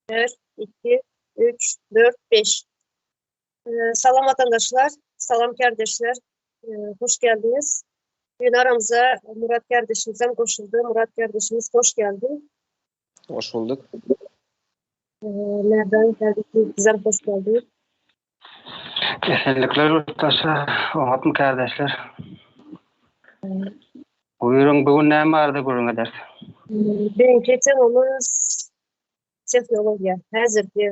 Bir, iki, üç, dört, beş. Salam watandaşlar, salam kärdeşler. Hoş geldiňiz. Bugün aramyza Murat kärdeşimiz hem goşuldy. Murat kärdeşimiz hoş geldin. Hoş bulduk. Merdan kärdeşimiz bizem hoş geldin. Esenlikler ýurtdaşlar, oňatmy kärdeşler? Buýruň bu gün näme barada gürrüň ederis? Beňki temamyz tehnologiýa. Häzirki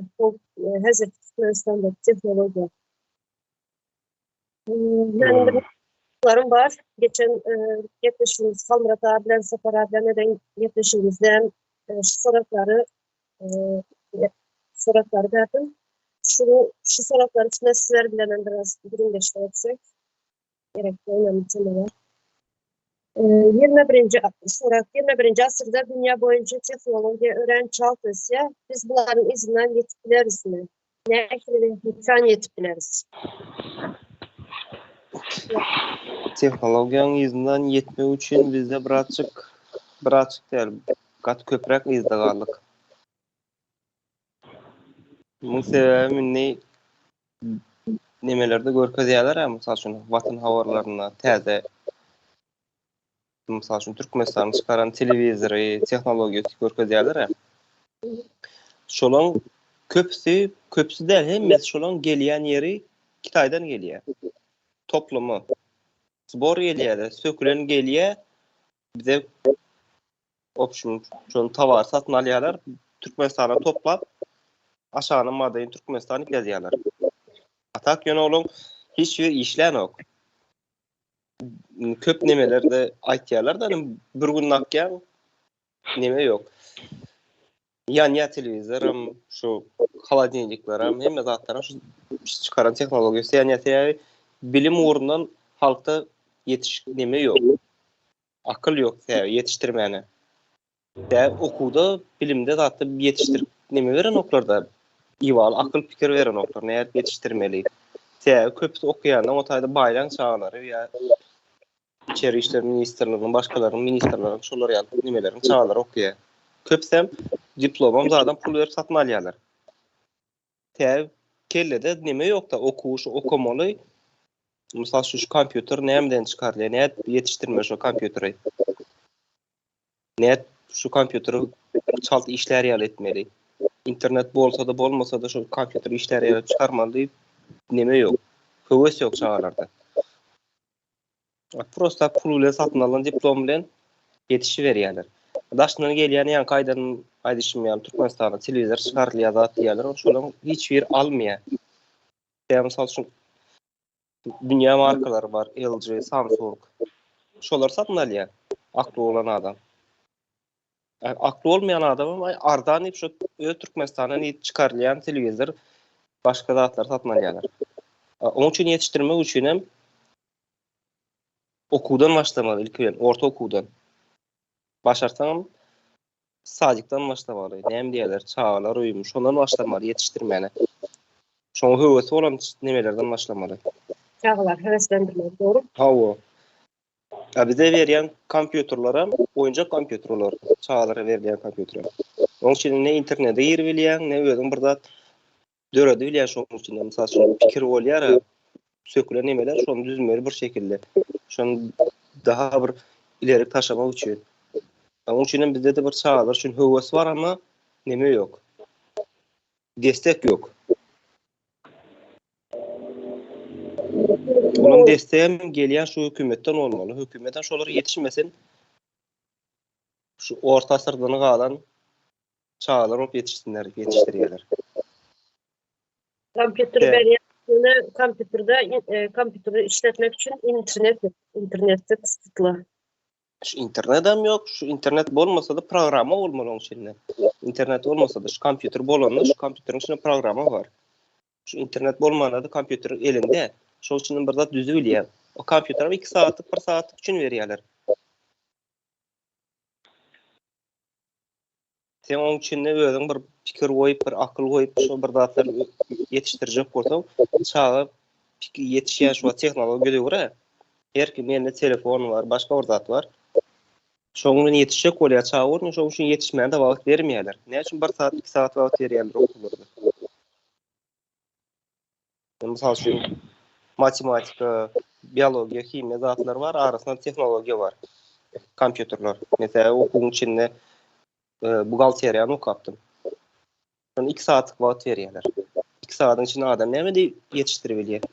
häzirki Türkmenistanda tehnologiýa. Meniň bir soraglarym bar. Geçen gepleşigimiz Halmyrat abi bilen Sapar abi bilen eden gepleşigimizden şu soraglary soraglary berdim. Şu şu soraglar üstünde sizler bilen hem biraz gürrüňdeşlik etsek. Gerekli önemli temalar. 21-nji sorag, 21-nji asyrda dünýä boýunça tehnologiýa örän çalt ösýär. Biz bularyň yzyndan ýetip bilerismi? Nähili we haçan ýetip bileris? Tehnologiýanyň yzyndan ýetmek üçin bizde birazjyk, birazjyk däl, gaty köpräk yzda galdyk. Muň sebäbi indi nemelerde görkezýärler-ä, mysal üçin, Watan habarlarynda täze mysal üçin, Türkmenistanyň çykaran telewizory, tehnologiýasy görkezýärler-ä. Şolaň köpüsi, köpüsi däl, hemmesi şolaň gelýän ýeri Kitaýdan gelýär. Toplumy. Zbor gelýär-de, sökülen gelýär. Bize Opşum şony towar satyn alýarlar, Türkmenistana toplap, aşagyna Made in Türkmenistan diýip ýazýarlar. A tak ýöne olaň hiç biri işlänok. Köp nemelerde aýtýarlar-da, bir gün nakýaň, neme ýok. Ýanýar telewizoram, şu holodilnikleram, hemme zatlaram şu çykaran tehnologiýasy ýanýar. Sebäbi bilim ugrundan halkda ýetiş neme ýok. Akyl ýok sebäbi ýetişdirmäne. Sebäbi okuwda, bilimde zatda ýetişdirip neme berenoklarda iwaly akyl pikir berenoklar nädip ýetişdirmeli. Sebäbi köpüsi okaýandan o taýda baýlaň çagalary ýa içeri işler ministrliginiň başgalaryň ministrleriň şolar ýaly nemeleriň çagalary okaýar. Köpüsem diplomam zadam pul berip satyn alýarlar. Sebäbi kellede neme ýokda okuw şu okamaly. Mysal üçin şu kompýuter nämeden çykarylýar? Nädip ýetişdirmeli şu kompýuteri? Nädip şu kompýuteri çalt işlär ýaly etmeli? Internet bolsa-da bolmasa-da şu kompýuter işlär ýaly çykarmaly diýip neme ýok. Höwes ýok çagalarda. Prosta pul bilen satyn alan diplom bilen ýetişiberýärler. Daşyndan gelýän ýaňky aýdan aýdyşym ýaly Türkmenistanda telewizor çykarylýar zat diýýärler, şolaryň hiç biri almaýar. Ýa mysal üçin dünýä markalary bar, LG, Samsung. Şolary satyn alýar akly bolan adam. Akly bolmaýan adamam aý arzan diýip şu öz Türkmenistandan diýip çykarylýan telewizor başga zatlary satyn alýarlar. Onuň üçin ýetişdirmek üçin hem okuwdan başlamaly ilki bilen, orta okuwdan. Başarsaňam sadikden başlamaly. Näme diýerler, çagalar öýümi, şondan başlamaly ýetişdirmäne. Şoňa höwesi bolan nemelerden başlamaly. Çagalar höweslendirmeli, dogry. Hawa. A bize berýän kompýuterlerem oýunjak kompýuter olar, çagalara berilýän kompýuter. Onuň üçin ne internete girip bilýäň, ne özüň bir zat döredip bilýäň şonuň içinde. Mysal üçin, pikir bolýar, sökülen nemeler, şony düzmeli bir şekilde. Şony daha bir ileri taşlamak üçin. Onuň üçin hem bizde-de bir çagalar üçin höwes bar, amma neme ýok. Destek ýok. Onuň destegem gelýän şu hökümetden bolmaly. Hökümetem şolara ýetişmesin. Şu orta asyrdan galan çagalar bolup ýetişsinler, ýetişdirýärler. Kompýuter berýär. Ýöne kompýuterde e, kompýuteri işletmek üçin internet internetde kysgytly. Şu internetem ýok, şu internet bolmasa-da programma bolmaly oň içinde. Internet bolmasa-da şu kompýuter bolanda şu kompýuteriň içinde programma bar. Şu internet bolmanda-da kompýuter elinde. Şoň içinden bir zat düzüp bilýär. O kompýuterem 2 sagatlyk, 1 sagatlyk üçin berýärler. Sen oň içinde özüň bir pikir goýup, bir akyl goýup, şo bir zatlar ýetişdirjek bolsaň, çaga ýetişýän şu wagt tehnologiýa döwri. Her kim elinde telefon bar, başga bir zat bar. Şoň bilen ýetişjek bolýar çaga görnüş, şoň üçin ýetişmäne-de wagt bermeýärler. Näme üçin bir sagat, iki sagat wagt berýärler okuwlarda? Mysal üçin, matematika, biologiýa, himiýa zatlar bar, arasynda tehnologiýa bar. Kompýuterler. Meselem, okuwyň içinde e, buhgalteriýany okapdym. Şony 2 sagatlyk wagt berýärler. 2 sagadyň içinde adam näme diýip ýetişdirip bilýär?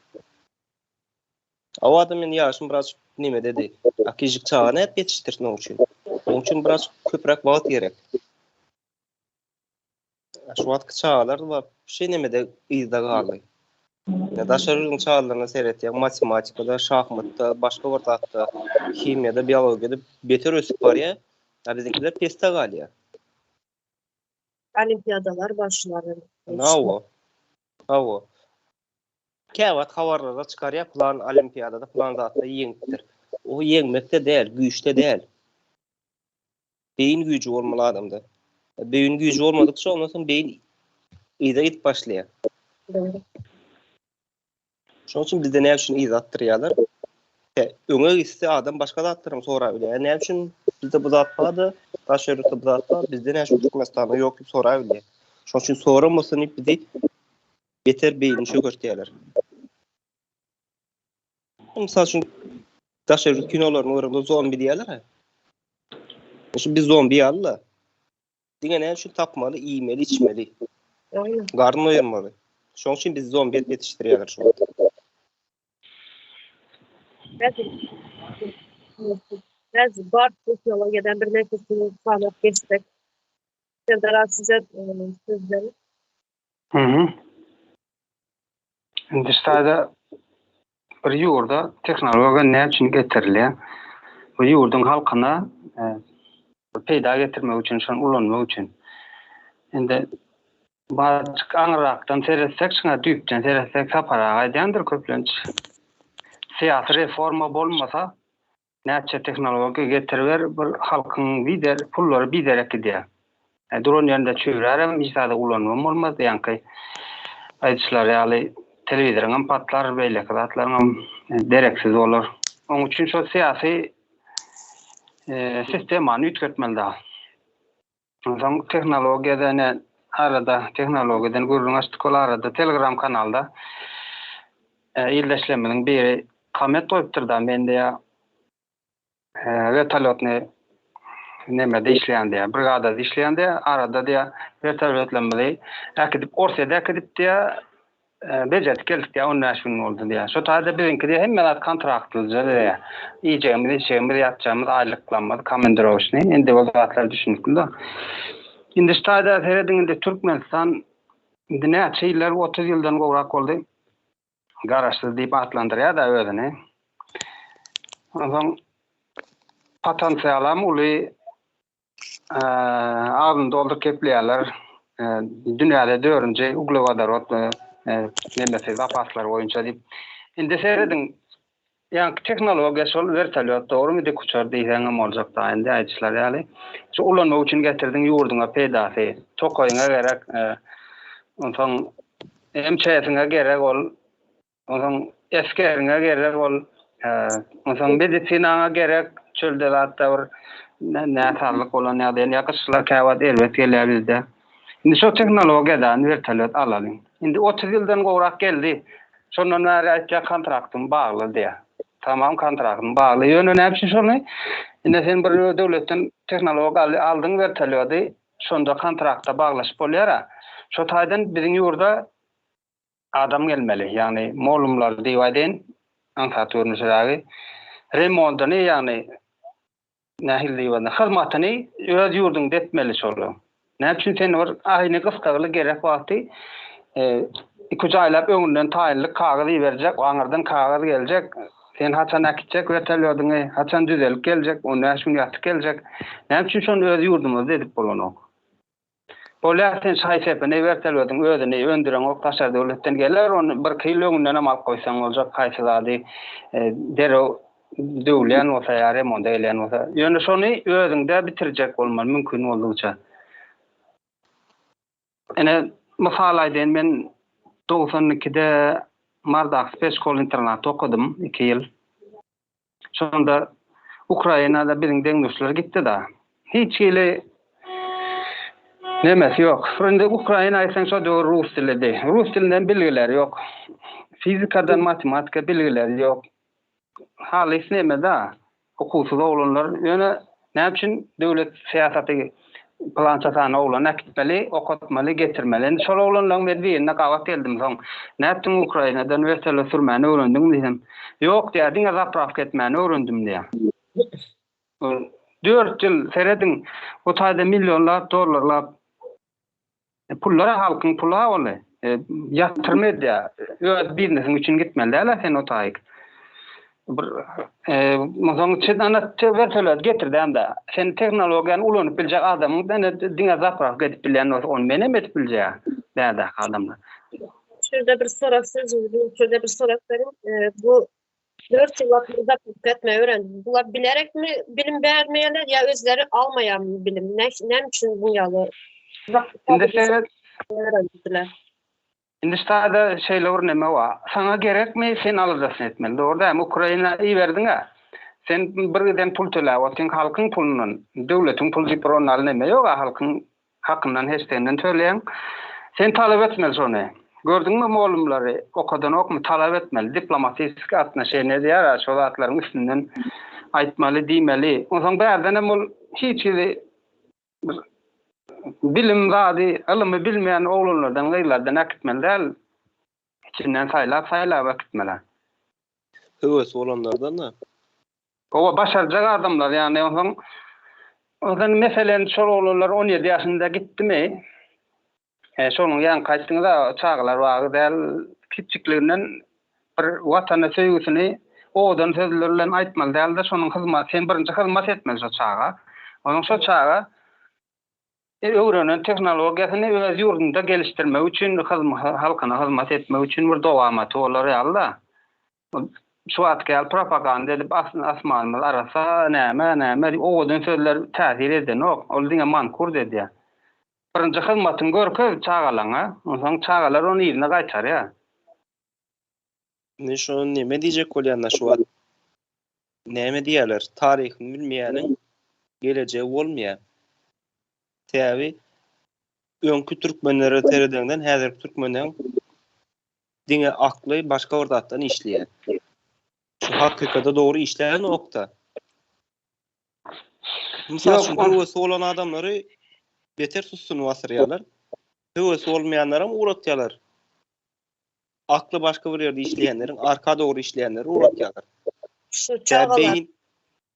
O adam men ýaşym biraz nemededi. A kiçijik çaga nädip ýetişdirsin oň üçin? Oň üçin biraz köpräk wagt gerek. Şu wagtky çagalar wapşe nemede yzda galdy. Ýa daşary ýurduň çagalaryna seretýäň, matematikada, şahmatda, başga bir zatda, himiýada, biologiýada beter ösüp barýar. A biziňkiler pesde galýar. Olimpiadalar başlary. Hawa. Hawa. Käwagt habarlarda çykarýar, pylan olimpiadada pylan zatda ýeňipdir. O ýeňmekde däl, güýçde däl. Beýin güýji bolmaly adamda. Beýin güýji bolmadykça ondan soň beýin yza gidip başlaýar. Dogry. Şonuň üçin bizde näme üçin yza atdyrýarlar? Öňe gitse adam başga zatlaram sorap bilýär. Näme üçin bizde bu zat bar-da, daşary ýurtda bu zat bar, bizde näme üçin Türkmenistanda ýok diýip sorap bilýär. Şonuň üçin soramasyn diýip bizi beter beýnini çökertýärler. Mysal üçin daşary ýurt kinolaryny görende zombi diýýärler. Şu biz zombi ýaly-da. Diňe näme üçin tapmaly, iýmeli, içmeli. Garyn doýurmaly. Şonuň üçin biz zombi edip ýetişdirýärler şu wagt. Biz bar tehnologiýadan birnäçesini sanap geçdik. Serdar aga size sözleri. Mhm. Indi ştaýda bir ýurda tehnologiýa näme üçin getirilýär? Bu ýurduň halkyna e, peýda getirmek üçin, şony ulanmak üçin. Indi Bazajyk aňryrakdan seretsek, şuňa düýpden seretsek Sapar aga aýdýandyr köplenç. Syýasy reforma bolmasa, Näçe tehnologiýa getiriber bir halkyň bider pullary biderek gidýär. Duran ýerinde çüýrärem hiç zada ulanybam bolmaz ýaňky aýdyşlary ýaly telewizoryňam patlar beýleki zatlaryňam dereksiz bolar. Oň üçin şol syýasy sistemany üýtgetmeli dagy. Onsoň tehnologiýada ine arada tehnologiýadan gürrüň açdyk ol arada telegram kanalda ildeşlerimiziň biri komment goýupdyr-da men diýýär wertolýotny nemede işleýän diýýär brigadada işleýän diýýär arada diýýär wertolýotlarymyzy äkidip Orsýede äkidip diýýär Bejerdik geldik diýýär, 15 gün boldy diýýär. Şo taýda biziňki diýýär, hemme zat kontraktlyja diýýär. Iýjegimiz, içjegimiz, ýatjagymyz, aýlyklarymyz, komandirowoçnyý. Indi ol zatlar düşünikli-de. Indi şu taýda serediň indi Türkmenistan indi näçe ýyllar, 30 ýyldan gowrak boldy. Garaşsyz diýip atlandyrýar-da özüni. Onsoň potensialam uly, Agzyny dolduryp gepleýärler. Dünýäde dördünji uglewodorod nemesi zapaslary boýunça diýip. Indi serediň, ýaňky tehnologiýa şol wertolýot dogrymy dikuçar diýseňem boljak da indi aýdyşlary ýaly. Şu ulanmak üçin getirdiň ýurduňa peýdasy. Tokaýyňa gerek, onsoň MÇS-iňe gerek ol. Onsoň esgeriňe gerek ol, onsoň medisinaňa gerek, çölde zatda bir näsazlyk bolan ýagdaýynda ýa gyşlar käwagt erbet gelýär bizde. Indi şo tehnologiýadan wertolýot alalyň. Indi 30 ýyldan gowrak geldi. Şondan bäri aýtýar kontraktyň bagly diýýär. Tamam kontraktyň bagly. Ýöne näme üçin şony? Indi sen bir döwletden tehnologiýa aldyň wertolýody, şonda kontrakta baglaşyp bolýar-a. Şo taýdan biziň ýurda Adam gelmeli, ýagny molumlar diýip aýdaýyn, aňsat görnüşirägi. Remondyny, ýagny nähili diýip aýdaýyn, hyzmatyny öz ýurduňda etmeli şol. Näme üçin sen bir aýny gysgagly gerek wagty iki-üç aýlap öňünden taýynlyk kagyz iberjek, aňyrdan kagyz geljek, sen haçan äkitjek wertolýodyňy, haçan düzelip geljek, on bäş gün ýatyp geljek. Näme üçin şony öz ýurdumyzda edip bolanok? Bolýar sen şaý-sepini wertolýodyň özüni öndüreňok daşary döwletden geler ony birki ýyl öňündenem alyp goýsaň boljak haýsy zady derrew döwülýän bolsa ýa remonda gelýän bolsa ýöne şony özüňde bitirjek bolmaly mümkin boldugyça. Ine mysal aýdaýyn men 92-de Mardaky spes şkol internatda okadym iki ýyl. Şonda. Ukrainada biziň deň-duşlar gitdi-da. Hiç hili nemesi ýok. Indi Ukraina aýtsaň şo döwür rus dilidi. Rus dilinden bilgileri ýok. Fizikadan matematika bilgileri ýok. Halys neme-da, okuwsyz oglanlar. Ýöne näme üçin döwlet syýasaty pylança sany oglan äkitmeli, okatmaly, getirmeli. Indi şol oglanlaryň men birine gabat geldim soň. Nätdiň Ukrainadan wertolýot sürmäni öwrendiňmi diýsem, Ýok diýýär, diňe zaprawka etmäni öwrendim diýýär. Dört ýyl serediň, o taýda millionlap dollarlap pullar halkyň puly-a ol. Ýatyrma edýär. Öz biznesiň üçin gitmeli däl-ä sen o taýyk. Bir onsoň çet ana wertolýot getirdäm-de. Sen tehnologiýany ulanyp biljek adamyň ene diňe zaprawka edip bilýän bolsa, ony menem edip biljek bärdäki adamlar. Şurada bir sorag sözüňizi şurada bir sorag beriň. Bu 4 ýyllap zaprawka etmeyi öwrendim. Bular bilerekmi bilim bermeýärler ýa özleri almaýarmy bilim? Ne, näme üçin bu ýaly Indi seret öwrendiler? Indi ştada şeýle bir neme bar. Saňa gerekmi, sen aladasyny etmeli. Dogry dälmi? Ukraina iberdiň-ä. Sen bir giden pul töläp otyň halkyň pulundan. Döwletiň puly diýip bir onnaly neme ýog-a halkyň Hakyndan heşdeginden töleýäň. Sen talap etmeli şony. Gördüňmi molumlary okadanokmy talap etmeli diplomatisiki atnoşeniýe diýýär-ä şo zatlaryň üstünden aýtmaly diýmeli. Onsoň bärdenem ol hiç hili bir bilim zady ylymy bilmeýän oglanlardan gyzlardan äkitmeli däl. Içinden saýlap saýlap äkitmeli. Höwesi bolanlardan-da. Hawa başarjak adamlar ýagny onsoň onsoň meselen şol oglanlar 17 ýaşynda gitdimi e, şonuň ýaňky aýtdyňyz-a çagalar bagy däl kiçjikliginden bir watana söýgüsini owadan sözler bilen aýtmaly dälde şonuň hyzmat sen birinji hyzmat etmeli şo çaga onuň şo çaga öwrenen tehnologiýasyny öz ýurdunda gelişdirmek üçin halkyna hyzmat etmek üçin bir dowamaty bolar ýaly-da. Şu wagtky ýaly propaganda edip asmanymyz arassa näme näme diýip owadan sözler täsir edenok. Ol diňe mankurt edýär. Birinji hyzmatyňy görkez çagalaňa, onsoň çagalar ony yzyna gaýtarýar. Indi şony neme diýjek bolýan-da şu wagt? Näme diýýärler? Taryhyny bilmeýäniň gelejegi bolmaýar. Sebäbi öňki türkmenlere seredeňden häzirki türkmeniň diňe akly başga bir zatdan işleýär. Şu hakykata dogry işlänokda. Mysal üçin höwesi bolan adamlary beter sussuny basyrýarlar. Höwesi bolmaýanlaram ugratýarlar. Akly başga bir ýerde işleýänleriň arka dogry işleýänleri ugratýarlar. Şu çagalar. Beýin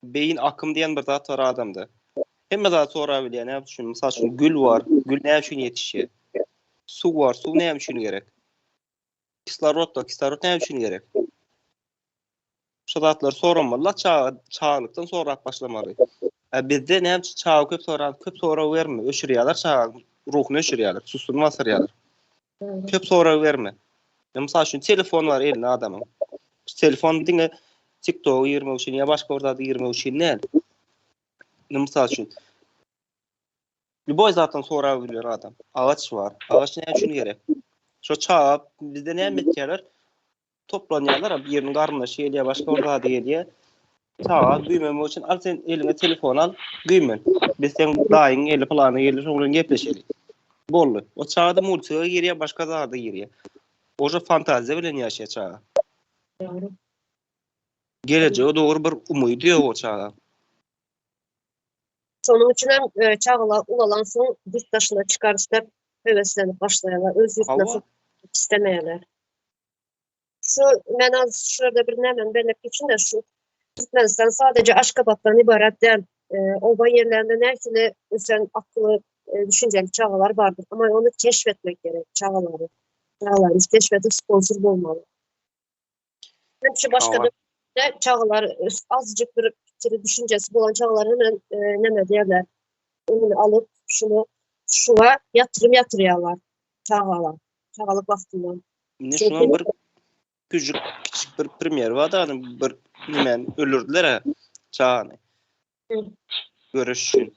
beýin akym diýen bir zat bar adamda. Hemme zat sorabilýär. Näme üçin? Mysal üçin gül bar. Gül näme üçin ýetişýär? Suw bar. Suw näme üçin gerek? Kislorod bar. Kislorod näme üçin gerek? Şu zatlary soramaly çaga çagalykdan sorap başlamaly. A bizde näme üçin çaga köp soran, köp sorag berme, öçürýärler çaga ruhuny öçürýärler, sustuny basyrýarlar. Köp sorag berme. Mysal üçin telefon bar elinde adamyň. Telefon diňe TikToka girmek üçin ýa başga bir zada girmek üçin däl. Mysal üçin Lýuboý zatdan sorag biler adam. Agaç bar. Agaç näme üçin gerek? Şo çaga bizde näme etýärler? Toplanýarlar, biriniň garyndaşy gelýär, başga bir zady gelýär. Çaga güýmenmek üçin al sen eliňe telefon al, güýmen. Biz seň daýyň geldi, pylany geldi, şoň bilen gepleşeli. Boldy. O çaga-da multige girýär, başga zada girýär. Oža fantaziýa bilen ýaşaýar çaga. Dogry. Gelejege dogry bir umydy ýok o çaga. Şonuň üçin hem e, çagalar ulalan soň ýurt daşyna çykarys diýip höweslenip başlaýarlar. Öz ýurtuna istemeýärler. Şu men az şu ýerde bir nämäni belläp geçeyim-de şu Türkmenistan sadece Aşgabatdan ibarat däl. E, oba ýerlerinde nähili ösen akylly e, düşünjeli çagalar bardyr. Ama ony keşfetmek gerek çagalary. Çagalarymyz keşfedip sponsor bolmaly. Hem şu başga da çagalar azıcık bir fikri düşüncesi bolan çagalar hemen e, näme diýerler. Onu alyp şunu şuna ýatyrym ýatyrýarlar çagalar. Çagalyk wagtyndan. Indi şunuň bir küjük kiçik bir premýer bar da bir näme öldürdüler çagany. Görüş üçin.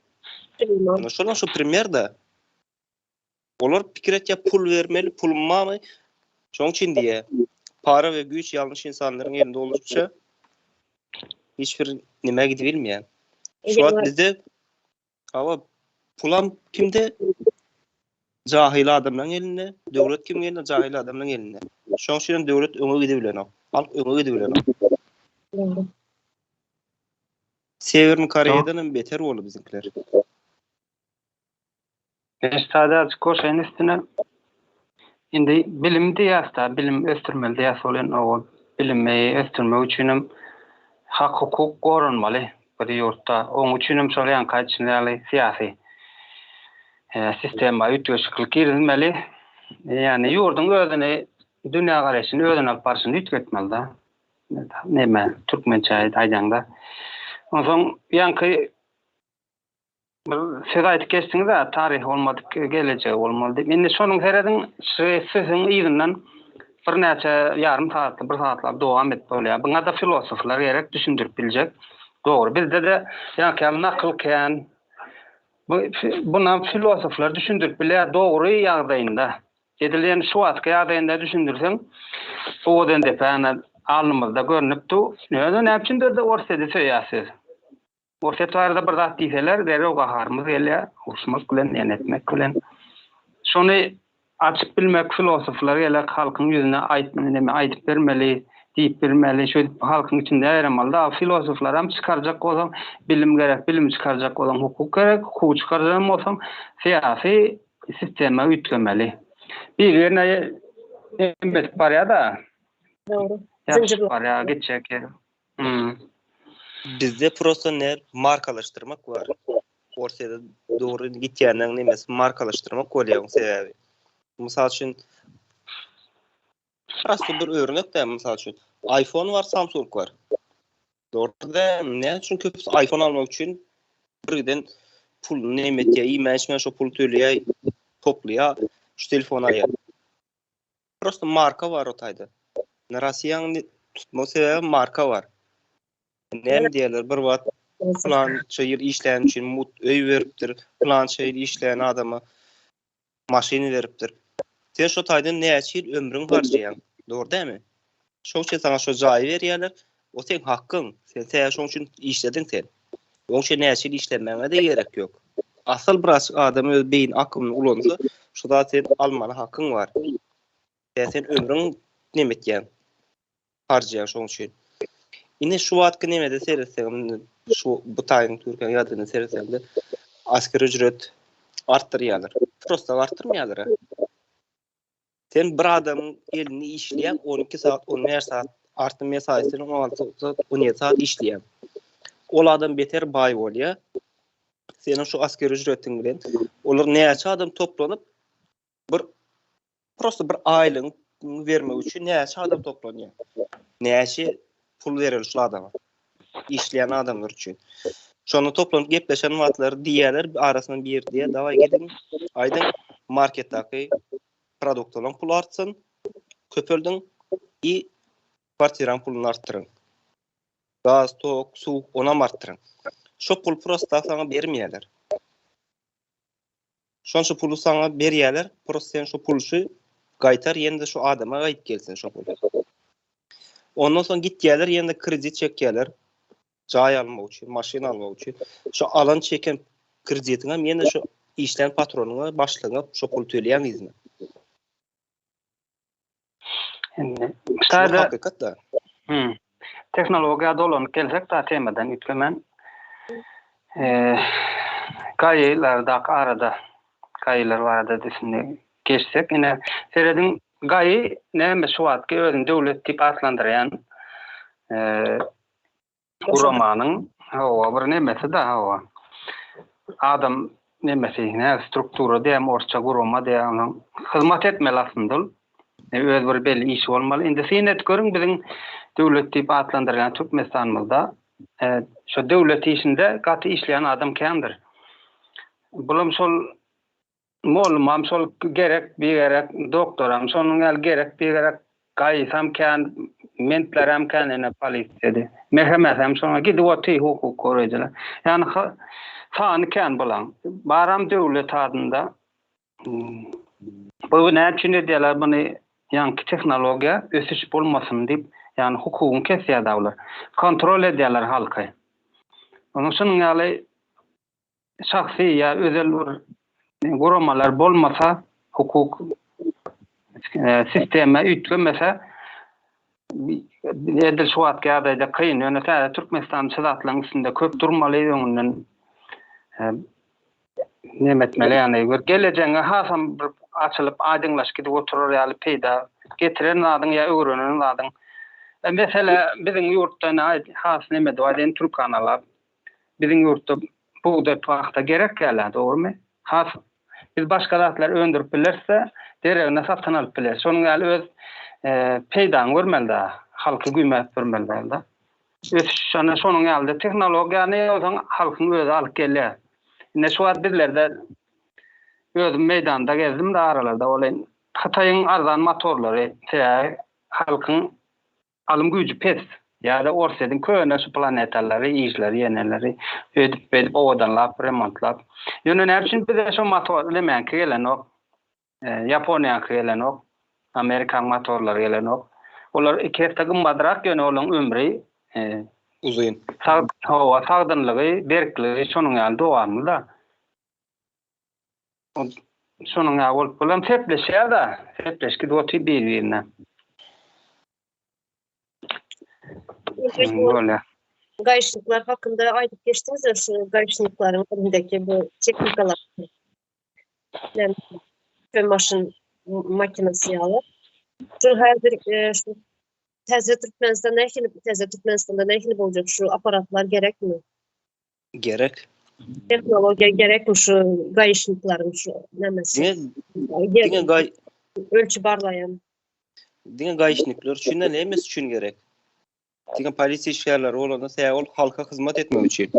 Ana şolar şu premýer da. Olar pikir etýär pul bermeli, pulum barmy? Şoň üçin diýýär. Para we güýç ýalňyş insanlaryň elinde bolupça. Hiç bir nime gidibilmeýär. Şu wagt bizde hawa pulam kimde? Jahil adamlaryň elinde, döwlet kimiň elinde? Jahil adamlaryň elinde. Şonuň üçin hem döwlet öňe gidibilenok. Halk öňe gidibilenok. Sewerny Koreýadan hem beter boldy biziňkiler. Beş sade goşaýyn üstüne. Indi bilim diýýäs-dä, bilim ösdürmeli diýýäs ol indi o bilimi ösdürmek üçinem hak-hukuk goranmaly bir ýurtda. Oň üçinem şol ýaňky aýdyşyňyz ýaly syýasy sistema üýtgeşiklik girizmeli. Ýagny ýurduň özüni dünýägaraýşyny, özüni alyp barşyny üýtgetmeli-de. Neme, türkmençe aýdaňda. Onsoň ýaňky Bir söz aýdyp geçdiňiz-ä, taryhy bolmadyk gelejegi bolmaz diýip. Indi şonuň serediň, şu sözüň yzyndan birnäçe ýarym sagatly, bir sagatlap dowam edip bolýar. Buňa-da filosoflar gerek, düşündirip biljek. Dogry, bizde-de ýaňky ýaly nakyl kän. Bu bunam filosoflar düşündirip bilýär dogry ýagdaýynda. Edil ýöne şu wagtky ýagdaýynda düşündirseň, owadan depäni alnymyzda görnüp dur. Ýöne näme üçindir-de Orsýeti söýýäs biz. Orsýet barada bir zat diýseler, derrew gaharymyz gelýär, uruşmak bilen, ýene etmek bilen. Şony açyp bilmek filosoflar gerek, halkyň ýüzüne aýt, neme aýdyp bermeli, diýip bilmeli, şeýdip halkyň içinde ýaýramaly. Da filosoflaram çykarjak bolsaň, bilim gerek, bilimi çykarjak bolsaň hukuk gerek, hukugy çykarjagam bolsaň, syýasy sistema üýtgemeli. Bir-birine embedip barýar-da. Dogry. Ýapyşyp barýar, gitjek ýeri. Bizde prosta ne markalaşdyrmak bar. Orsýede dogry gitýänleň nemesi markalaşdyrmak bolýar oň sebäbi. Mysal üçin prosta bir örnek däl mysal üçin iPhone bar, Samsung bar. Dogry däl, näme üçin köpüsi iPhone almak üçin bir giden puluny neme etýär, iýmän içmän şo puly töleýär, toplaýar, şu telefony alýar. Prosta marka bar o taýda. Rossiýanyň tutma sebäbi marka bar. Näme diýerler, bir wagt plança ýyl işlän üçin mut öý beripdir, plança ýyl işlän adama maşyn beripdir. Sen şo taýdan näçe ýyl ömrüň harjaýaň, dogry dälmi? Şoň üçin saňa şo jaýy berýärler, o seň hakkyň. Sen sebäbi şoň üçin işlediň sen. Oň üçin näçe ýyl işlemäňe-de gerek ýok. Asyl biraz adam öz beýni akymyny ulansa, şu zat sen almaly hakyň bar. Ýa sen ömrüň neme etýäň? Harjaýaň şoň üçin. Indi şu wagtky nemede seretsegem, şu bu taýyň Türkiýäniň ýagdaýyna seretsegem-de asgary ücret artdyrýarlar. Prosta artdyrmaýarlar. Sen bir adamyň elinde işleýäň 12 sagat, 15 sagat, artdy mesaisini 16 sagat, 17 sagat işleýäň. Ol adam beter baý bolýar. Seniň şu asker ücretiň bilen olar näçe adam toplanyp bir prosta bir aýlygyň bermek üçin näçe adam toplanýar. Näçe pul bereli şul adama. Işleýän adamlar üçin. Şonda toplanyp gepleşen wagtlary diýýärler, arasyndan biri diýýär, dawaý gidiň, aýdyň, marketdäki produktlaryň puly artsyn, köpeldiň i kwartiraň puluny artdyryň. Gaz, tok, suw, onam artdyryň. Şo pul prosta saňa bermeýärler. Şonça puly saňa berýärler, prosta sen şo pulşy gaýtar ýene-de şo adama gaýdyp gelsin şo pul. Ondan soň gitýärler ýene-de kredit çekýärler. Jaý almak üçin, maşyn almak üçin. Şo alan çeken kreditiňem ýene şo işlän patronyňa, başlygyňa şo puly töleýäň yzyna. Indi Şular hakykat da. Hmm. Tehnologiýa dolanyp gelsek da temadan üýtgemän. Eee gaýylardaky arada gaýylar barada düşündi geçsek ine serediň gaýy näme şu wagtky özüni döwlet diýip atlandyrýan eee guramanyň hawa bir nemesi-de hawa. Adam nemesi, nä struktura diýýämi, orsça gurama diýýär onuň. Hyzmat etmeli aslynda ol. Öz bir belli işi bolmaly. Indi syn edip görüň biziň döwlet diýip atlandyrýan Türkmenistanymyzda şo döwlet işinde gaty işleýän adam kändir. Bulam şol Mollumam şol gerek bigerek, doktoram şonuň ýaly gerek bigerek, gaýysam kän, mentlerem kän ene polisiýada. MHM-sem şoňa gidip otyr hukuk goraýjylar. Ýagny sany kän bulaň. Baram döwlet adynda. Bu näme üçin edýärler muny? Ýaňky tehnologiýa ösüş bolmasyn diýip. Ýagny hukugyňy kesýär-dä bular. Kontrol edýärler halky. Onuň şunuň ýaly şahsy ýa özel bir guramalar bolmasa, hukuk sistema üýtgemese edil şu wagtky ýagdaýda kyn. Ýöne täze Türkmenistan şu zatlaryň üstünde köp durmaly, öňünden neme etmeli, ýagny bir gelejegiňe hasam bir açylyp, aýdyňlaşyp gidip oturar ýaly peýda getiren zadyň ýa öwrenen zadyň. Mesele biziň ýurtda ine has neme edip aýdaýyn türkanalar biziň ýurtda bugdaý pagta gerek ýaly dogrymy? Has biz başga zatlar öndürip bileris-de, deregine satyn alyp bileris. Şonuň ýaly öz peýdaňy görmeli da, halky güýmäp durmaly däl-de. Ösüş ana şonuň ýaly-da tehnologiýany onsoň halkyň özi alyp gelýär. Ine şu wagt bizlerde özüm meýdanda gezdim-de aralarda welin Hytaýyň arzan motorlary sebäbi halkyň alym güýji pes ýa-da Orsýetiň köne şu planetalary, işleri, ýeneleri öýdüp-beýdip owadanlap, remontlap. Ýöne näme üçin bize şo motor nemäňki gelenok? Ýaponiýaňky gelenok, Amerikaň motorlary gelenok. Olar iki esse gymmadrak, ýöne olaryň ömri uzyn. Sag, hawa, sagdynlygy, berkligi şonuň ýaly dowamly-da. Şonuň ýaly bolup, bulam sepleşýär-de, sepleşip gidip otyr bir-birine. Bolýar. Gaýyşlyklar hakynda aýdyp geçdiňiz, şu gaýyşlyklaryň elindäki bu tehnikalar. Yani maşyn makinasy ýaly. Şu häzir e, şu täze Türkmenistan nähili täze Türkmenistanda nähili boljak şu aparatlar gerekmi? Gerek. Tehnologiýa gerekmi şu gaýyşlyklaryň şu nämesi? Diňe diňe gaý ölçüp barlaýan. Diňe gaýyşnikler üçin däl, hemmesi üçin gerek. Diňe polisiýa işgärleri bolanda sebäbi ol halka hyzmat etmek üçin.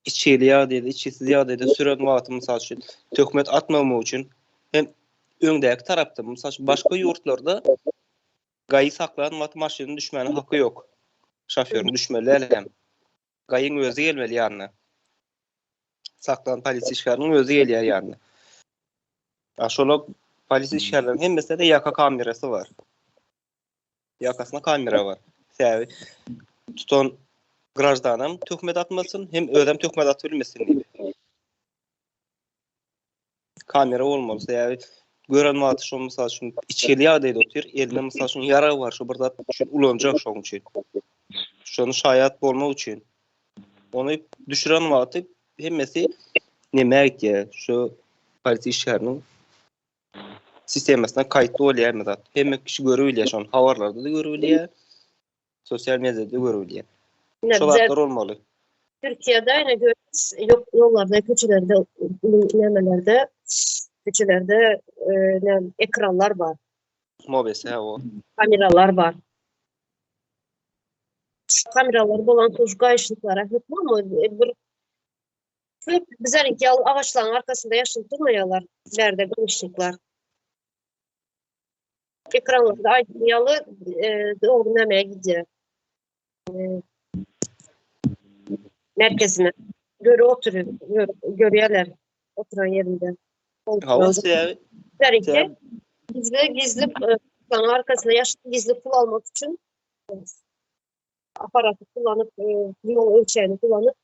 Içgili ýagdaýda, içgisiz ýagdaýda süren wagty mysal üçin töhmet atmamak üçin hem öňdäki tarapda mysal üçin başga ýurtlarda gaýy saklan wagty maşynyň düşmäne haky ýok. Şofýoryň düşmeli däl hem. Gaýyň özi gelmeli ýanyna. Saklan polisiýa işgäriniň özi gelýär ýanyna. A şola polisiýa işgärleriniň hemmesinde de ýaka kamerasy bar. Ýakasynda kamera bar. Sebäbi tutan graždanam töhmet atmasyn, hem özem töhmet atyp bilmesin diýip. Kamera bolmaly. Sebäbi gören wagty şo mysal üçin içgili ýagdaýda otyr, elinde mysal üçin ýarag bar, şo bir zat üçin ulanjak şoň üçin. Şony şaýat bolmak üçin. Ony düşüren wagty hemmesi nämä gitýär? Şu polisiýa işgäriniň sistemasyna kaýtly bolýar hemme zat. Hemme kişi görüp bilýär şony. Habarlarda-da görüp bilýär. Sosial mediada görüp bilýär. Şo zatlar bolmaly. Türkiýede ýene görüş ýok ýollarda, köçelerde, nämelerde, köçelerde e, ekranlar bar. Mobese o. Kameralar bar. Şu kameralar bolan şu gaýyşlyklara hökman e, bir köp bizleriňki ýaly agaçlaryň arkasynda ýaşynyp durmaýarlar. Bärde gaýyşlyklar. Ekranlarda aýdyň ýaly e, dogry nämeye gidýär. E, merkezine. Görüp oturyr, görýärler oturan ýerinde. Hawa, sebäbi gizli gizli e, arkasynda ýaşyp gizli pul almak üçin aparaty kullanyp, e, ýol ölçeğini kullanyp,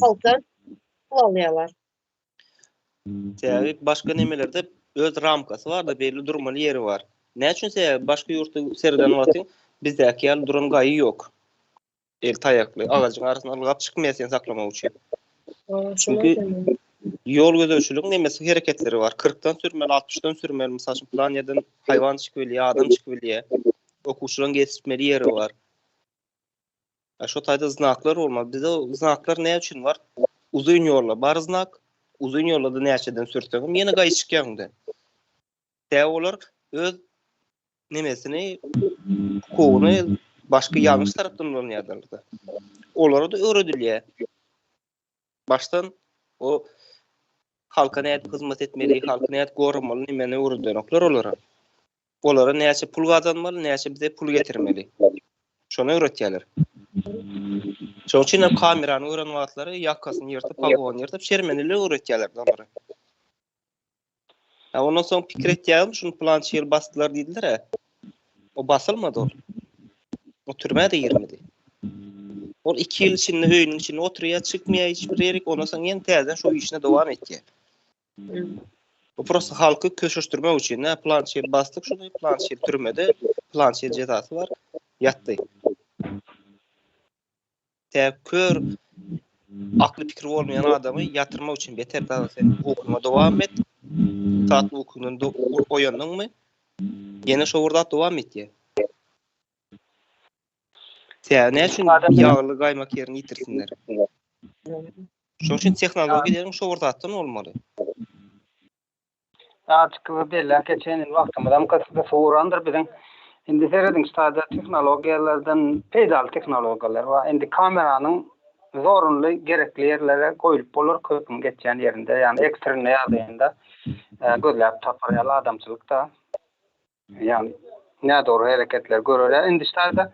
halkdan pul alýarlar. Sebäbi başga nemelerde öz ramkasy bar-da, belli durmaly ýeri bar. Näme üçin sebäbi başga ýurtda sereden wagtyň bizdäki ýaly duran gaýy ýok. El taýakly, agajyň arasyndan ylgap çykmaýar seni saklamak üçin. Çünki ýol gözegçiligiň nemesi hereketleri bar. 40-dan sürmeli, 60-dan sürmeli, mysal üçin plan ýerden haýwan çykyp bilýär, adam çykyp bilýär. Okuwçylaryň geçmeli ýeri bar. A şo taýda znaklar bolmaly. Bizde o znaklar näme üçin bar? Uzyn ýolda bar znak, uzyn ýolda-da näçeden sürseňem ýene gaýy çykýar öňden. Sebäbi olar öz nemesini, hukugyny başga ýalňyş tarapdan ulanýarlar-da. Olara-da öwredilýär. Başdan o halka nädip hyzmat etmeli, halky nädip goramaly nemeni öwredenoklar olara. Olara näçe pul gazanmaly, näçe bize pul getirmeli. Şony öwretýärler. Şonuň üçin hem kamerany gören wagtlary ýakasyny ýyrtyp, pagony ýyrtyp, şermendeli öwretýärler olary. Ha ondan soň pikir etýärin, şuny plança ýyl basdylar diýdiler-ä. O basylmady ol. O türmä-de girmedi. Ol 2 ýyl içinde öýüniň içinde oturýar, çykmaýar hiç bir ýerik, ondan soň ýene täzeden şo işine dowam etýär. Bu prosta halky köşeşdirmek üçin, nä plança ýyl basdyk şuny, plança ýyl türmede, plança ýyl jezasy bar, ýatdy. Tä kör akly pikiri bolmaýan adamy ýatyrmak üçin beter dagy sen ukyňa dowam et. Tatly ukyňdan oýandyňmy? Ýene şo bir zat dowam etýär. Tä näme üçin ýagly gaýmak ýerini ýitirsinler? Şonuň üçin tehnologiýalaryň şo bir zatdan bolmaly. Açyk we belläp geçeýin, indi wagtymyzam gysga urandyr biziň. Indi serediň, ştada tehnologiýalardan peýdaly tehnologiýalar bar. Indi kameranyň zorunly gerekli ýerlere goýlup bolar, köpüň geçýän ýerinde, ýagny ekstrenny ýagdaýynda gözläp tapar ýaly adamçylykda. Ýagny nädogry hereketler görerýär. Indi ştada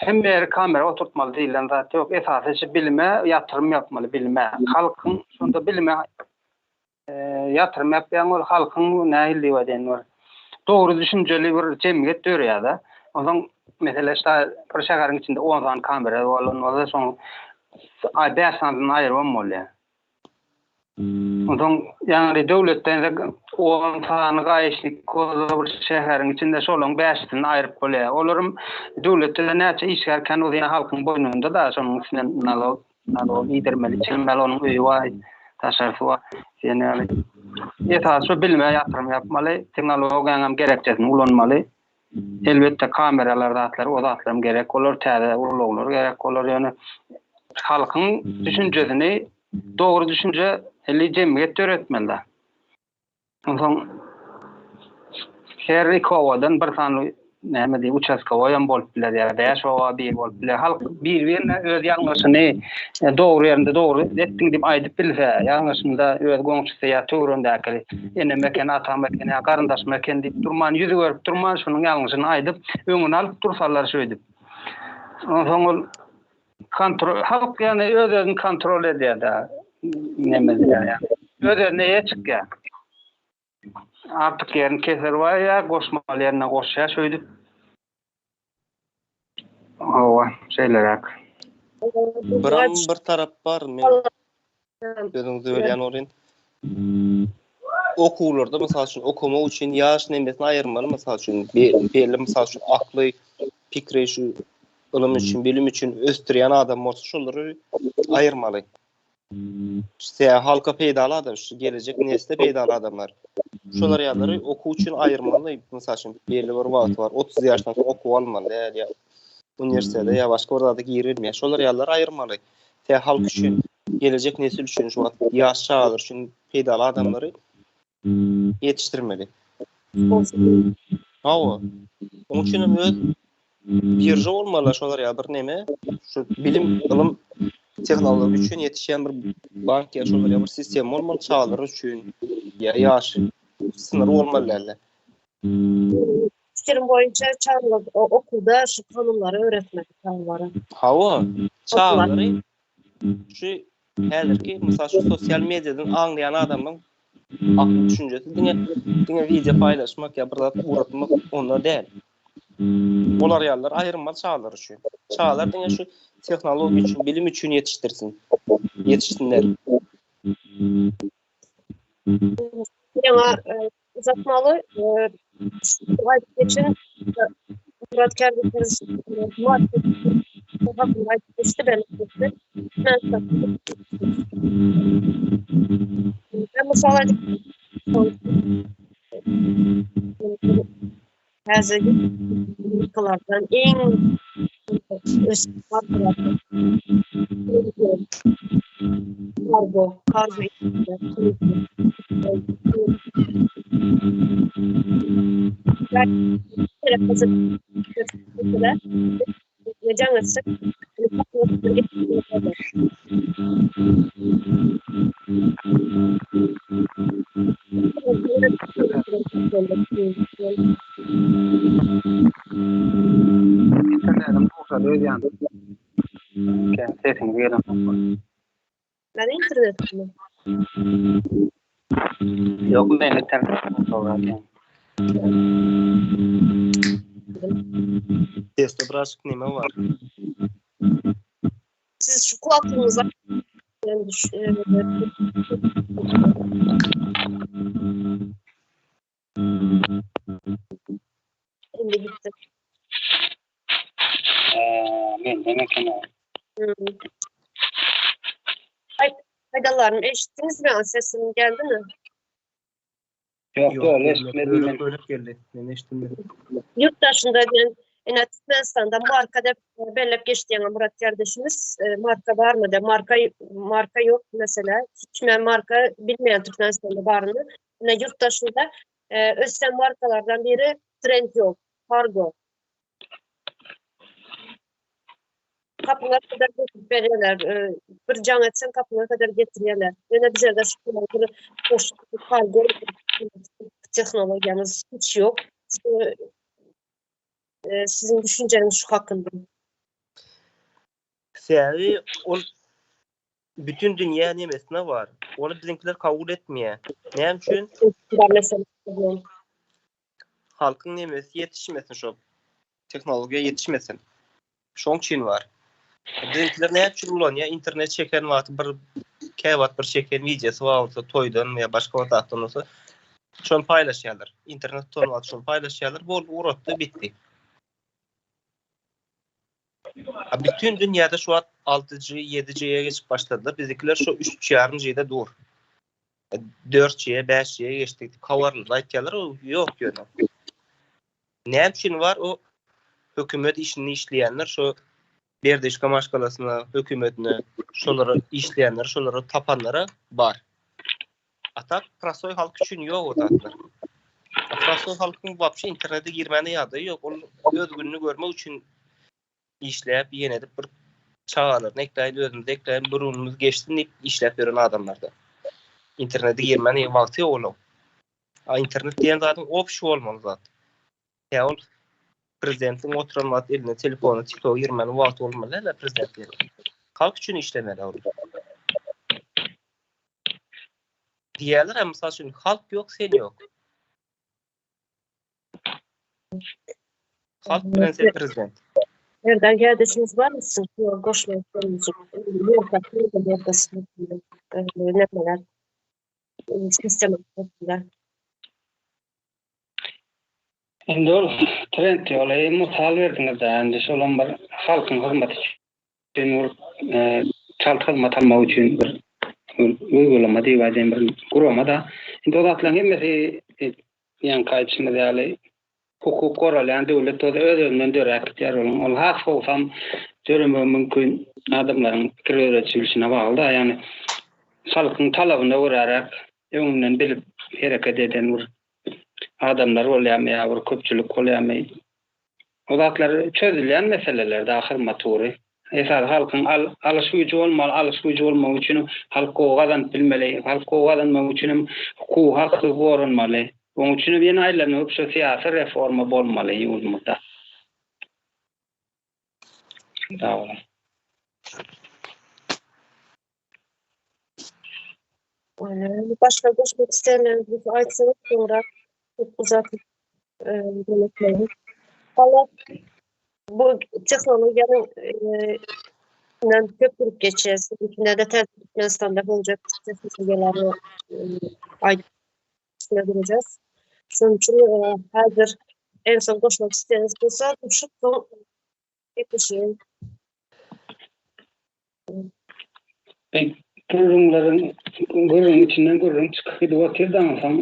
hemme ýere kamera oturtmaly diýlen zat ýok. Esasy şu bilime ýatyrym ýapmaly, bilime. Halkyň şonda bilime Ýatyrym ýapýaň ol halkyň nähili diýip aýdaýyn bir dogry düşünjeli bir jemgyýet döreýär-de. Onsoň mesele şta bir şäheriň içinde on sany kamera bolan bolsa şoň bäş sanysyny aýyrybam bolýar. Onsoň ýagny döwletden on sany gaýyşnik bolsa bir şäheriň içinde şolaryň bäşisini aýryp bolýar. Olaryň döwletde näçe işgär kän bolsa ýene halkyň boýnunda-da şonuň üstünden nalog Nalog iýdirmeli, içirmeli, onuň öýi bar, daşarysy bar diýen ýaly. Esasy şu bilime ýatyrym ýapmaly, tehnologiýanyň hem gerekçesini ulanmaly. Elbetde kameralar zatlar, o zatlar hem gerek bolar, täze ulaglar gerek bolar, ýöne halkyň düşünjesini dogry düşünje eli jemgyýet döretmeli. Onsoň her iki obadan bir sany näme diýip uçastkowoý hem bolup biler ýa bäş oba bir bolup biler. Halk bir-birine öz ýalňyşyny e, dogry ýerinde dogry etdiň diýip aýdyp bilse, ýalňyşynda öz goňşusy ýa töweregindäki enem eken, atam eken ýa garyndaşym eken diýip durman, ýüzi görüp durman şunuň ýalňyşyny aýdyp, öňüni alyp dursalar şeýdip. Onsoň ol Kontrol halk ýagny öz özüni kontrol edýär da. Neme diýýär ýa. Öz özüne eýe çykýar. Artyk ýerini keser barýar, goşmaly ýerine goşýar şeýdip. Hawa, şeýleräk. Biram bir tarap bar men sözüňizi bölýän bolýan. Okuwlarda mysal üçin okamak üçin ýaş nemesini aýyrmaly mysal üçin belli mysal üçin akly pikri şu ylym üçin bilim üçin ösdürýän adam bolsa şolary aýyrmaly. Sebäbi halka peýdaly adam, şu gelejek nesle peýdaly adamlar. Şolar ýalary okuw üçin aýyrmaly, mysal üçin belli bir wagty bar, 30 ýaşdan soň okuw almaly däl ýa uniwersitete ýa başga bir zada girilmeýär. Şolar ýalary aýyrmaly. Sebäbi halk üçin, gelejek nesil üçin şu wagt ýaş çagalar üçin peýdaly adamlary ýetişdirmeli. Hawa. Onuň üçin hem öz birža bolmaly şolar ýa bir neme şu bilim, ylym, tehnologiýa üçin ýetişýän bir bank ýa şolar ýa bir sistema bolmaly çagalar üçin ýa ýaş sınır bolmaly dälde. Pikirim boýunça çagalar okuwda şu kanunlary öwretmeli çagalara. Hawa, çagalary şu häzirki mysal şu sosial mediadan aňlaýan adamyň akly düşünjesi diňe diňe wideo paýlaşmak ýa bir zat ugratmak onda däl. Olar ýalylar aýyrmaly çagalar üçin. Çagalar diňe şu tehnologiýa üçin, bilim üçin ýetişdirsin. Ýetişsinler. Ýaňa uzatmaly. Aýdyp geçen Murat kardeşimiz aýdyp geçdi ben Ben mysal aýdyp Häzir iň ösüp kargo, kargo Internetim gowşady öýdýän. Kän sesiňiz gelenok. Meniň internetimmi? Ýok, meniň internetim gowşadyrak. Sesde birazjyk neme bar. Siz şu kulaklygyňyza Indi gitdi. Menden eken o. Aý, aýdanlarymy eşitdiňizmi? Sesim geldimi? Ýok, doly eşitmedim men. Bölek bölek geldi. Men eşitdim. Ýurt daşynda diýen ine Türkmenistanda marka dep bellep geçdi ýaňy Murat kardeşimiz. E, marka barmy de marka marka ýok mesela. Hiç men marka bilmeýän Türkmenistanda baryny. Ine ýurt daşynda e, ösen markalardan biri Trendyol, Kargo. Kapyňa kadar getirip berýärler. E, bir jaň etseň kapyňa kadar getirýärler. Ýöne bizlerde şu bir kargo tehnologiýamyz hiç ýok. E, siziň düşünjeňiz şu hakynda. Sebäbi ol bütün dünýä nemesine bar. Ony biziňkiler kabul etmeýär. Näme üçin? Halkyň nemesi ýetişmesin şo tehnologiýa ýetişmesin. Şoň üçin bar. Biziňkiler näme üçin ulanýar? Internet çeken wagty bir käwagt bir çeken wideosy bar bolsa toýdan ýa başga bir zatdan bolsa şony paýlaşýarlar. Internet tutan wagty şony paýlaşýarlar. Boldy, ugratdy, bitdi. A bütün dünýäde şu wagt 6G, 7G-ye geçip başladylar. Biziňkiler şu 3,5G-de dur. 4G-ye, 5G-ye geçdik diýip habarlarda aýtýarlar, o ýok ýöne. Näme üçin bar o hökümet işinde işleýänler şu Berdişka maşgalasyna, hökümetine, şolara işleýänler, şolara tapanlara bar. A tak prostoý halk üçin ýok o zatlar. A prostoý halkyň wapşe internete girmäne ýagdaýy ýok. Ol öz gününi görmek üçin işläp, ýene edip bir çagalaryny ekläýin, özümizi ekläýin, bir günümiz geçsin diýip işläp ýören adamlarda. Internete girmäne wagty ýok olaň. A internet diýen zadyň obşi bolmaly zat. Ýa ol prezidentiň oturan wagt eline telefony, TikToka girmäne wagty bolmaly däl prezidentiň. Halk üçin işlemeli ol. Diýerler hem mysal üçin halk ýok, sen ýok. Halk bilen sen prezident. Nereden geldiğiniz var mısın? Yok, goşmak Sistem Indi ol trend ýoly mysal berdiňiz-dä, indi şolam bir halkyň hyzmaty üçin bir çalt hyzmat almak üçin bir uygulama diýip aýdaýyn bir gurama-da. Indi o zatlaryň hemmesi ýaňky aýdyşymyz ýaly hukuk goralýan döwlet bolsa öz-özünden döräp gidýär onuň. Ol has gowusam döremegi mümkin adamlaryň pikir ýöredişine bagly-da, ýagny halkyň talabyna göräräk öňünden bilip hereket eden bir adamlar bolýarmy ýa bir köpçülik bolýarmy? O zatlar çözülýän meseleler-de ahyr matury. Esasy halkyň alyş güýji bolmaly, alyş güýji bolmagy üçin halk gowy gazanyp bilmeli, halk gowy gazanmak üçin hem hukugy haky goranmaly. Onuň üçin hem ýene aýlanyp şu syýasy reforma bolmaly ýurdumyzda. Sag boluň. Başga goşmak isleýänleriňiz bolsa aýtsaňyz soňra köp uzatyp demetmeýin. Valla bu tehnologiýanyň üstünden köp durup geçýäs. Üstünde de täze Türkmenistanda boljak tehnologiýalary aýdyp üstünde duracağız. Şonuň üçin häzir en son goşmak isleýäniňiz bolsa goşup soň gepleşeýin. Gürrüňleriň gürrüň içinden gürrüň çykyp gidip otyr da onsoň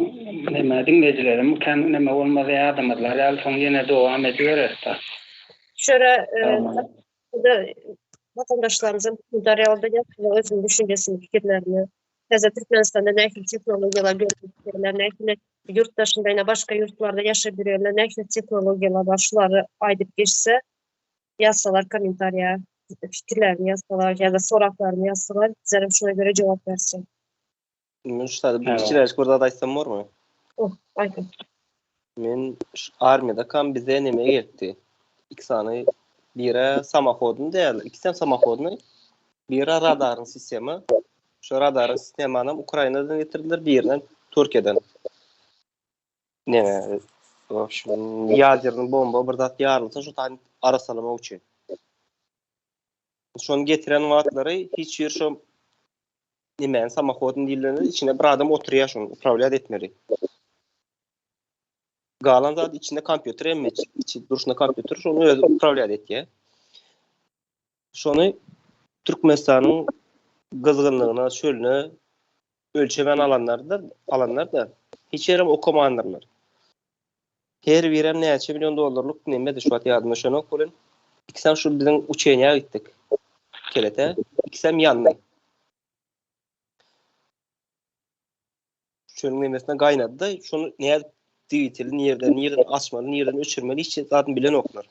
neme diňleýjilerim kän neme bolmaz ýadamazlar ýaly soň ýene dowam edibereris-da. Şöyle watandaşlarymyza kommentariýalarda ýazsalar özüniň düşünjesini, pikirlerini, täze Türkmenistanda nähili tehnologiýalar görkezýärler, nähili ýurt daşynda ýa başga ýurtlarda ýaşap ýörenler nähili tehnologiýalar bar şulary aýdyp geçse ýazsalar kommentariýa pikirlerini ýazsalar ýa-da soraglaryny ýazsalar bizlerem şuna göre jogap bersek. Men şu taýda bir kiçiräjik bir zat aýtsam bormy? Oh, aýdyň. Men şu armiýadakam bize neme gelipdi. Iki sany biri samohodny däl, ikisem samohodny. Biri radaryň sistema. Şu radaryň sistemanam Ukrainadan getirdiler, birinem Türkiýeden. Neme, w общем, ýaderny bomba bir zat ýarylsa şu taýyn Arassalamak üçin. Şony getiren wagtlary hiç bir şo nemäni samohodny diýilende içinde bir adam oturýar şony upravlýat etmeli. Galan zat içinde kompýuter hem içi durşuna kompýuter şony özi upravlýat etýär. Şony Türkmenistanyň gyzgynlygyna, çölüne ölçemän alanlar-da, alanlar-da hiç ýerem okamandyrlar. Her birem näçe million dollarlyk nemedi şu wagt ýadyma düşenok welin, ikisem şu biziň uçeniýa gitdik. Kelete, ikisem ýandy. Çölüň nemesine gaýnady-da, şony nädip dwiteli nirden, nirden açmaly, nirden öçürmeli hiç zadyny bilenoklar.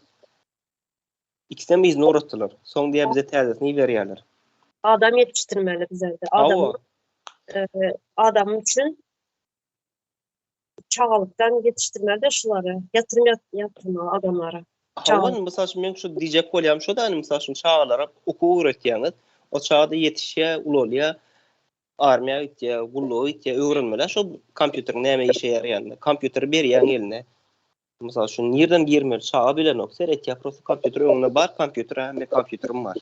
Ikisinem yzyna ugratdylar. Soň diýýär bize täzesini iberýärler. Adam ýetişdirmeli bizlerde. Adam adam üçin çagalykdan ýetişdirmeli-de şulary. Ýatyrym ýatyrmaly adamlara. Hawa, mysal üçin men şu diýjek bolýarym şo-da, mysal üçin çagalara okuw öwretýäňiz. O çaga-da ýetişýär, ulalýar, armiýa gitýär, gulluga gitýär, öwrenmeli şo kompýuteriň näme işe ýaraýanyny. Kompýuteri berýäň eline. Mysal üçin nirden girmeli çaga bilenok, seretýär prosta kompýuter öňünde bar, kompýuter, hä men kompýuterim bar.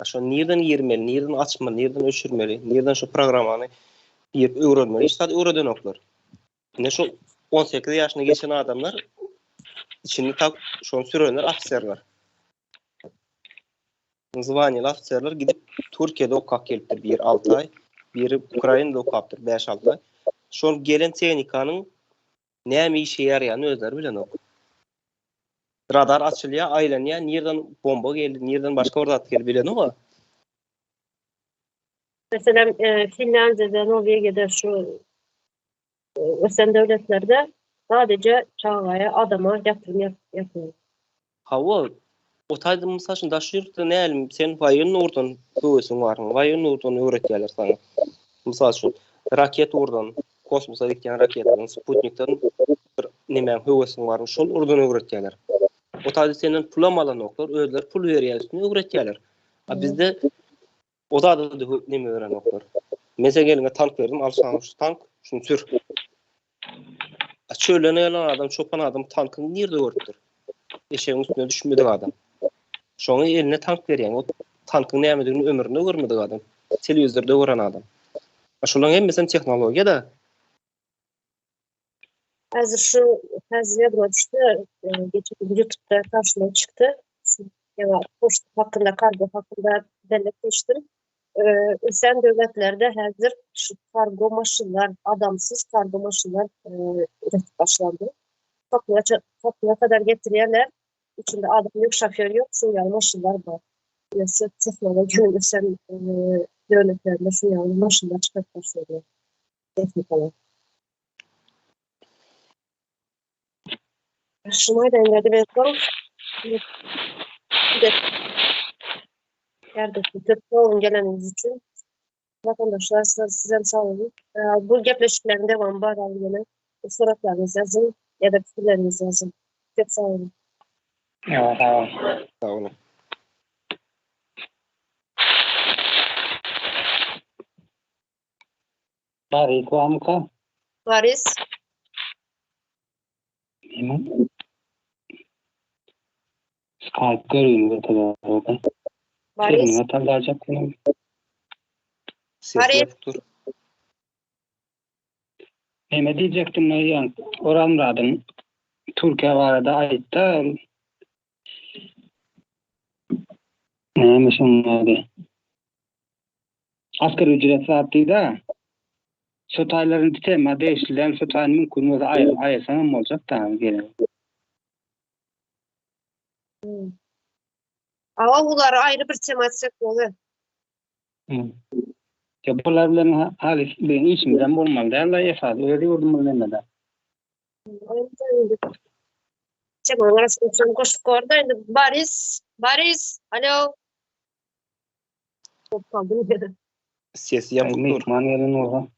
A şo nirden girmeli, nirden açmaly, nirden öçürmeli, nirden şu programmany girip öwrenmeli, hiç zat öwredenoklar. Ine şu 18 ýaşyna geçen adamlar içini tak şony sürenler ofiserler. Zwaniýaly ofiserler gidip Türkiýede okap gelipdir bir 6 aý, biri Ukrainada okapdyr 5-6 aý. Şol gelen tehnikanyň Näme işe ýaraýanyny özleri bilenok. Radar açylýar, aýlanýar, nirden bomba geldi, nirden başga bir zat geldi bilenok-a. Meselem, Finlýandiýada, Norwegiýada şu ösen döwletlerde sadece çagaya, adama ýatyrym ýapýar. Hawa, o taýda mysal üçin daşary ýurtda nälim sen woýennyý ugurdan höwesiň bar, woýennyý ugurdan öwretýärler saňa. Mysal üçin, raketa ugurdan, kosmosa gitýän raketadan, sputnikden bir nemäň höwesiň bar, şol ugurdan öwretýärler. O taýda senden pulam alanoklar, özleri pul berýär üstüne öwretýärler. A bizde o zada da neme berenoklar. Men seň eliňe tank berdim, al saňa şu tank, şuny sür. A çölden gelen adam, çopan adam tankyny nirde görüpdir? Eşegiň üstüne düşmedik adam. Şoňa eline tank berýäň, o tankyň nämedigini ömründe görmedik adam. Telewizorda gören adam. A şolaryň hemmesem tehnologiýa-da. Häzir şu häzir ýadyma düşdi, geçen gün YouTube'da karşyma çykdy. Ýa poçta hakynda, kargo hakynda bellik geçdim. Ösen döwletlerde häzir şu kargo maşynlar, adamsyz kargo maşynlar üretip başlandy. Kapyna, kapyna kadar getirýärler. Içinde adam ýok, şoför ýok, şuň ýaly maşynlar bar. Ýa şu tehnologiýanyň ösen döwletlerinde şuň ýaly maşynlar çykaryp başladylar. Tehnikalar. Şuny aýdaýyn diýdim en soň. Kardeşim, köp sag boluň geleniňiz üçin. Watandaşlar sizem sag boluň. Bu gepleşikleriň dowamy bar ýene. Suratlaryňyzy ýazyň ýa-da pikirleriňizi ýazyň. Köp sag boluň. Ýa sag boluň. Sag boluň. Baris barmyka? Baris. Neme? Skype göreyim bir kadar. Baris. Elime tallajak bunu. Ses Baris. ýapyp dur. Neme diyecektim ben yani Oran Türkiye barada aýtdy. Näme şoň ady? Asgary ücret zat diýdi. Şu taýlaryň tema degişli däl, şu taýyny mümkin bolsa aýyr, aýyrsaň hem boljak da gerek. Hmm. Awa bulary aýry bir tema etjek bolar. Hmm. Ya bular bilen halis bilen işimizden bolmaly däl da esasy öz ýurdumyz neme-de. Temanyň arasynda şony goşup gorda indi Boris, Boris, alo. Sesi ýamuk dur. Myhman gelen bolsa.